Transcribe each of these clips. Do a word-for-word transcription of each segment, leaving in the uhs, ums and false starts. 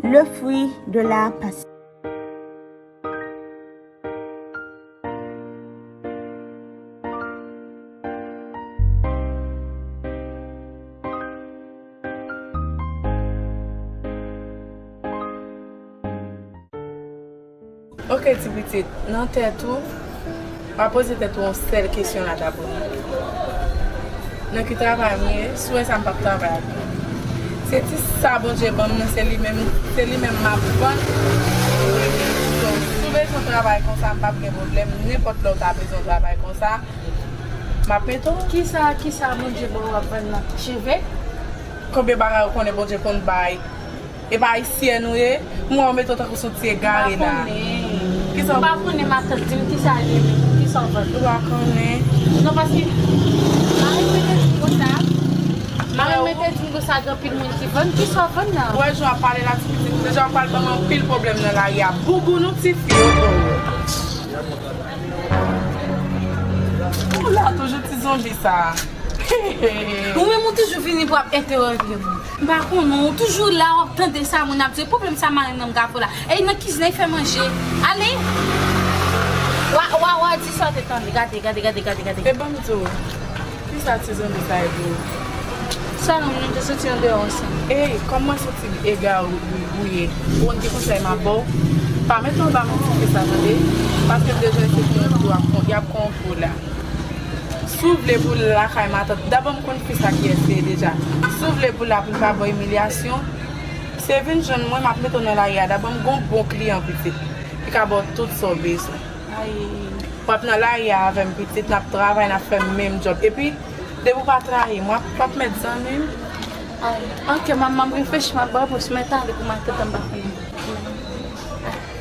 Le fruit de la passion. Ok, ti pitit, nan tèt ou, w a poze tèt ou yon sèl kesyon la dabò. Nan ki travay m ye? Si w wè sa, m p ap travay ak nou. Se ti sa Bondye ban m nan, se li menm, se li menm m ap vann. So, si w bezwen travay konsa, m p ap gen pwoblèm. Nenpòt lè w ta bezwen travay konsa, m ap mete w. Kisa, kisa Bondye ba w w ap vann nan? Cheve? Konbyen bagay ou konnen Bondye konn bay? E pa ayisyèn ou ye? M wè w mete w tankou se yon ti egare la. M pa konnen. Kisa w... M pa konnen, matant, di m kisa l ye menm, kisa w vann? Ou pa konnen. Non, paske mari m te di m konsa. Mari m te di m konsa, gen anpil moun ki vann. Kisa w vann nan? Ou wè jan w ap pale la, ti pitit, deja w pral ban m anpil pwoblèm nan lari a. Bouboun ou, tifi, oh, oh. Ou la toujou, ti zonbi sa. Ou menm ou toujou vini pou ap entèwonp moun. M pa konnen, ou toujou la, w ap tande sa moun ap di. Pwoblèm sa mari m nan m ka fè w la. E nan kizin nan, li fè manje. Ale! Wa, wa, wa, di sa w te tande. Gade, gade, gade, gade, gade. E ban m di w, kisa ti zonbi sa ye pou ou? Sa non, nou te soti andeyò ansanm. Ey, kòman se ti egare ou, ou, ou ye? Ou konn ki konsèy m ap ba w? Pa mete w anba manti ke sa, tande? Paske m deja eseye pou mwen, pou w ap kon, y ap konn pou w la. Si w vle pou l lakay matant, dabò m konn fi sa kiyès li ye deja. Si w vle pou l la, pou l pa ba w imilyasyon, se vin jwenn mwen, m ap mete w nan lari a. Dabò m gon bon kliyan pitit. Li ka ba w tout sa w bezwen. Ay. W ap nan lari a avè m pitit, n ap travay, n ap fè menm djòb. Epi, depi w pa trayi m, w ap, w ap mèt zanmi m. Ay. Ok, manman, m reflechi, m ap ba w repons, mwen ta ale pou matant an, m pa konnen.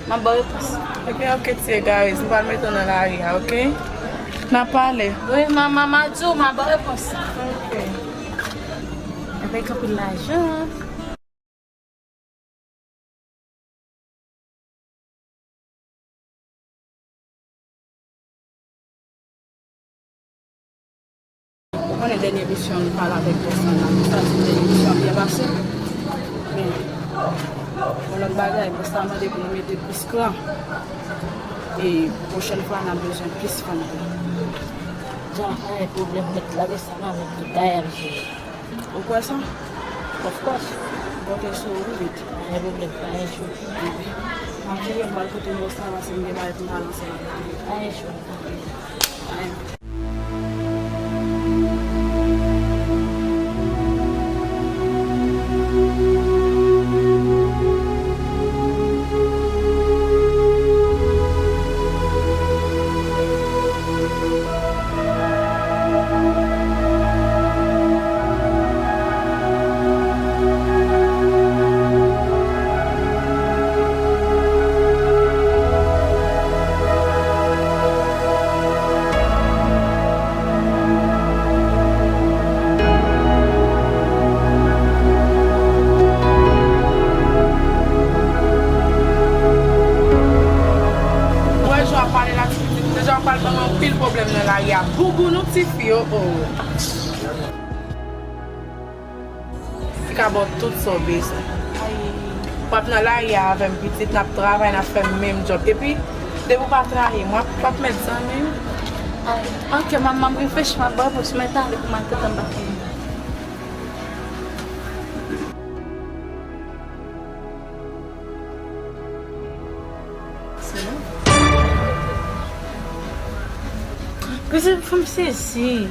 M ap ba w repons. Ebyen, ok, ti egaris, m pral mete w nan lari a, ok? N a pale. Wi, manman, m a di w, m a ba w repons. Ok. Avèk anpil lajan. Ou konnen dènye misyon nou pale avèk bòs lan nan, nou santi dènye misyon an byen pase. Men, yon lòt bagay, bòs la mande pou nou mete plis kran. E pwochèn fwa, n ap bezwen plis fanm tou. Jan, pa gen pwoblèm, mèt lage sa nan men tout bagay ap jere. Ou kwè sa? Of course. M konte sou ou wi, Betty. Pa gen pwoblèm, pa gen jou. M ap vini, m pral kote bòs la, paske m gen bagay pou m pale ansanm avè li. Pa gen jou. Pa gen. Ou wè jan w ap pale la, ti pitit, deja w pral ban m anpil pwoblèm nan lari a. Bouboun ou, tifi, oh, oh. Li ka ba w tout sa w bezwen. W ap nan lari a avè m pitit, n ap travay, n ap fè menm djòb. Epi, depi w pa trayi m, w ap, w ap mèt zanmi m. Ay, ok, manman, m reflechi, m ap ba w repons, mwen ta ale pou matant an, m pa konnen. Pitit fanm sezi.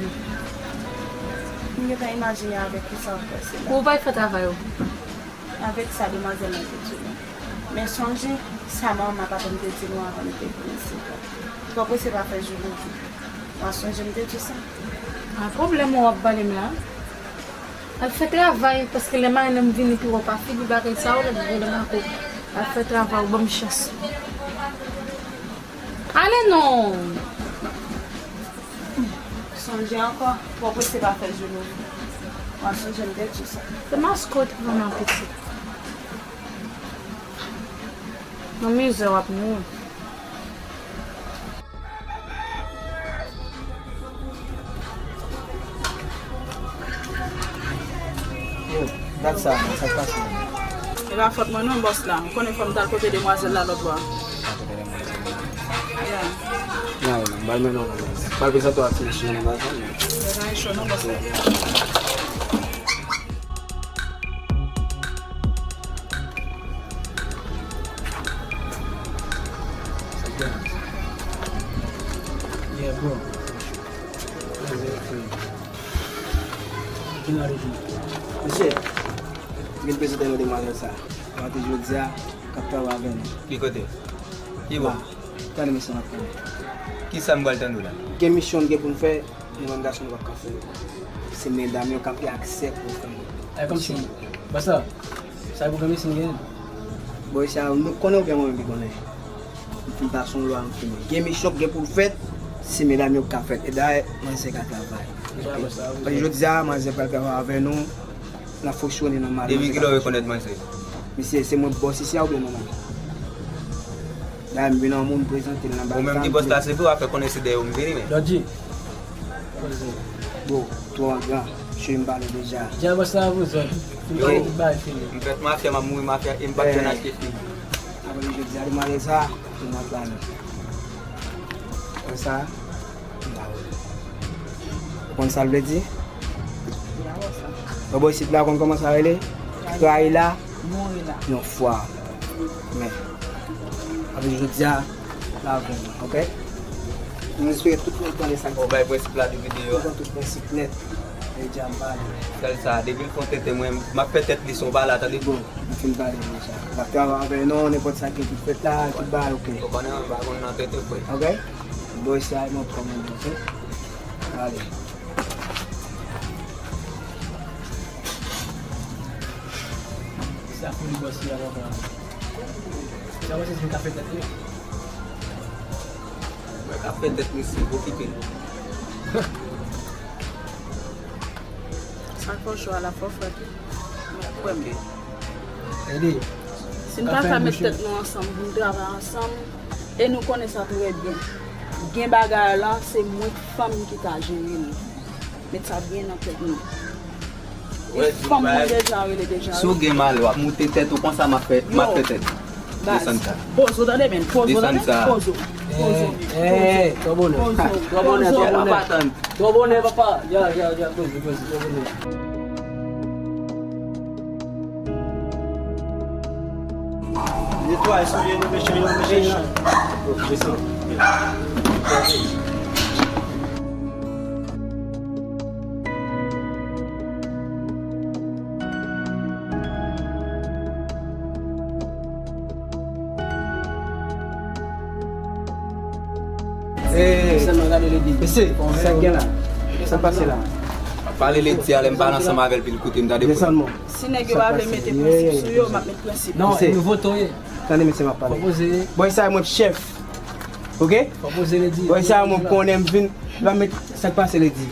M gentan imajine avèk kisa w fè sila. Ou pa fè travay ou. Avèk sa demwazèl la te di nou. Men sonje, sa manman papa m te di nou avan nou te vin isit la. Twò prese pa fè jou leve. W a sonje m te di w sa. A pwoblèm ou w ap pale m la? Al fè travay, paske lè marenn nan vini pou w pa figi bagay sa yo, lè pwoblèm ak ou. Al fè travay ou, ban m chans. Ale non! Sonje ankò, twò prese pa fè jou leve. W a sonje m te di w sa. Se maskot pou mwen, pitit. Nan mizè w ap mouri. Yo, gad sa, man, sa k pase la? Rafòt mwen non, bòs la. Ou konnen fò m t al kote demwazèl la lòt bò a. Yeah. N a wè, m pral mennen w nan baz. M pral prezante w ak ti mesye yo nan baz la, men. Bagay cho non, bòs la. Yeah, bro. Mesye, m gen prezante nou demwazèl sa. Maten jodi a, k ap travay avè nou. Ki kote? Ki bò? Tande mesye m ap pale. Kisa m pral tande w la? Gen misyon n gen pou n fè, nou menm gason nou p ap ka fè yo. Se medam yo k ap gen aksè pou fè yo. Ay, kòmsi, basta, sa e pou gen misyon n gen? Bon, sa, nou konnen ou gen mwen menm ki konnen. M fin pase yon lwa, m fin gen misyon k gen pou l fèt, se medam yo k ka fèt. E dayè, manzè ka travay. Paske jodi a, manzè pral travay avè nou. N ap fonksyone nòmal. Depi kilè w rekonèt manzè? Misye, se mwen bòs isi a oubyen manman? La, m vin an moun prezante l nan baz la. Ou menm ki bòs la, se pou w ap fè konnen se dèyè w m vini, men. Dodji. Bon, twò gran. Che m pale deja. Dja bòs la vouzan. M pale tout bagay fini. M fèt mafya, m ap mouri mafya, e m p ap janm achte figi. Apre jodi a, demoiselle sa, pou mwen pale. Konsa, Ou konn sa l vle di? Ou bò isit la, ou konn kòman sa rele? Trayi la? Mouri la. Yon fwa. Men, apre jodi a, la vre, oke? M espere tout moun tande sa. Ou bay prensip la depi deyò. Ou pran tout prensip nèt. E djab pale. Sèl sa, depi l fon tete mwen, m ap fè tèt li son pa la, tande? Bon. M fin pale deja. L ap travay avè nou, nenpòt sa ki pou fèt la, tout bagay oke. Ou konnen, m pa konn nan tete, frè. Oke? Bò isi a, mwen pran mwen, oke? Ale. Sa foli bòs li a, papa. Sa wè se vin ka fè tèt li. Mwen ka fè tèt li si okipe l. Sa fò cho a la fò frèt. Mwen kwè m. Ede. Si n pa ka met tèt nou ansanm, pou n travay ansanm, e nou konnen sa trè byen. Gen bagay la, se mwen k fanm ki ta jere l. Met sa byen nan tèt nou. E fanm mwen deja rele deja. Si w gen malè, w ap moute tèt ou konsa, m ap fè, m ap fè tèt. Desann sa. Poze w tande, men. Poze w tande. Poze w. Poze w. Twò bonè. Twò bonè. Twò bonè, papa. Ya, ya, ya, poze, poze, twò bonè. Netwaye, souliye nou, mesye yo, mesye yo. Mesye, sa k gen la? Sa k pase la? Pale Lady a, lè m pale ansanm avè l, pou l koute m, tande. Desann mwen. Si nèg yo pa vle mete prensip sou yo, m ap met prensip. Non, e nouvo to ye. Tande mesye, m ap pale. Bò isi a mwen chèf. Oke? Bò isi a mwen konnen m vin. L pa met sa k pase Lady.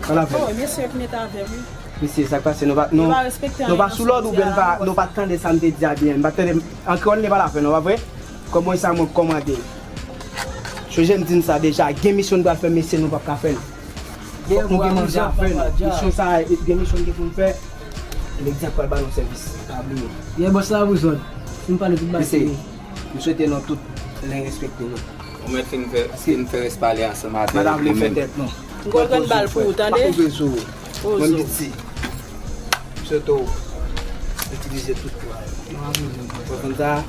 Pale avè l. Oh, mesye ap met avè m, wi. Mesye, sa k pase, nou pa, nou, nou pa sou lòd oubyen nou pa, nou pa tande sa m te di a byen. M pa tande, ankò n pa la fè, non, pa vre? Kòman sa mwen kòmande? Sonje m di n sa deja, gen misyon n pral fè, mesye, nou p ap ka fè l. Fòk nou gen manje a fè l. Misyon sa, gen misyon n gen pou n fè. Lady a pral ba nou sèvis, pa bliye. Ye bòs la vouzan. Fin pale tout bagay. Mesye, m swete nou tout len respekte nou. Ou mèt fin fè, fin fè rès pale ansanm avè l ou menm. M pa ta vle fè tèt non. M konn ba l pou ou, tande? Pa kouvri sou ou. Mwen m piti. M swete w itilize tout pwa yo. Ou konn sa?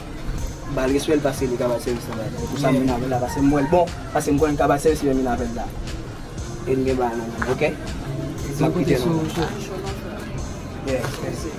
M ba l respè l paske li ka bay sèvis nan bagay. Se pou sa m vin avè l la, paske m wè l bon, paske m konnen l ka bay sèvis, li vin avè l la. E n gen bagay nan men, oke? M ap kite nou. Yes, mèsi.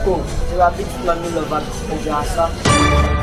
Bon, se pa pitit mwen, nou lè pa dispoze a sa.